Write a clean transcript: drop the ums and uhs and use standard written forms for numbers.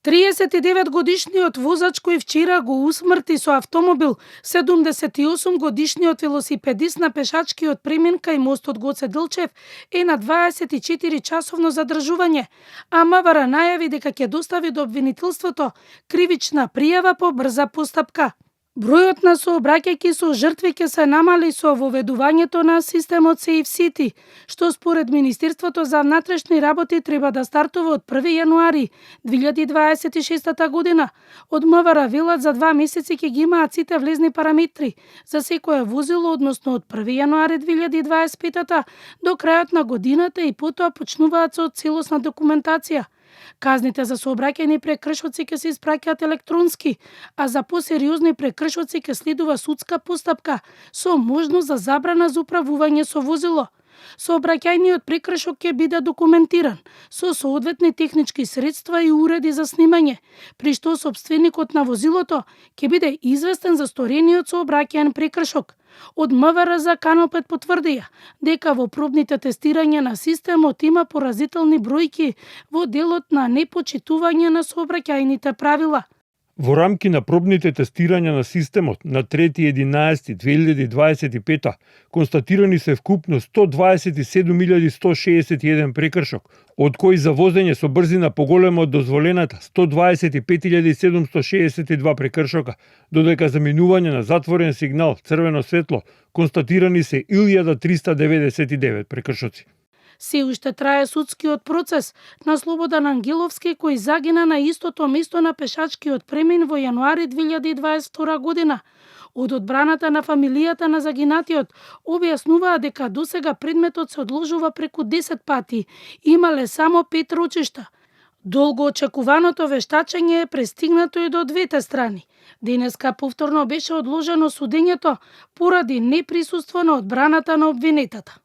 39-годишниот возач кој вчера го усмрти со автомобил 78-годишниот велосипедист на пешачкиот премин кај мостот Гоце Делчев е на 24-часовно задржување, а МВР најави дека ќе достави до обвинителството кривична пријава по брза постапка. Бројот на сообраќајки со жртви ќе се намали со воведувањето на системот Safe City, што според Министерството за внатрешни работи треба да стартува од 1 јануари 2026 година. Од МВР велат за 2 месеци ќе ги имаат сите влезни параметри за секое возило, односно од 1 јануари 2025 до крајот на годината и потоа почнуваат со целосна документација. Казните за сообраќајни прекршоци ќе се испраќаат електронски, а за посериозни прекршоци ќе следува судска постапка со можност за забрана за управување со возило. Сообраќајниот прекршок ќе биде документиран со соодветни технички средства и уреди за снимање, при што сопственикот на возилото ќе биде известен за сторениот сообраќајен прекршок. Од МВР за Канал 5 потврдија дека во пробните тестирања на системот има поразителни бројки во делот на непочитување на сообраќајните правила. Во рамки на пробните тестирања на системот на 3.11.2025 констатирани се вкупно 127.161 прекршок, од кои за возење со брзина поголема од дозволената 125.762 прекршока, додека за минување на затворен сигнал црвено светло констатирани се 1.399 прекршоци. Се уште трае судскиот процес на Слободан Ангеловски кој загина на истото место на пешачкиот премин во јануари 2022 година. Од одбраната на фамилијата на загинатиот објаснуваа дека досега предметот се одложува преку 10 пати, имале само 5 рочишта. Долго очекуваното вештачење е пристигнато и до двете страни. Денеска повторно беше одложено судењето поради неприсуство на одбраната на обвинетата.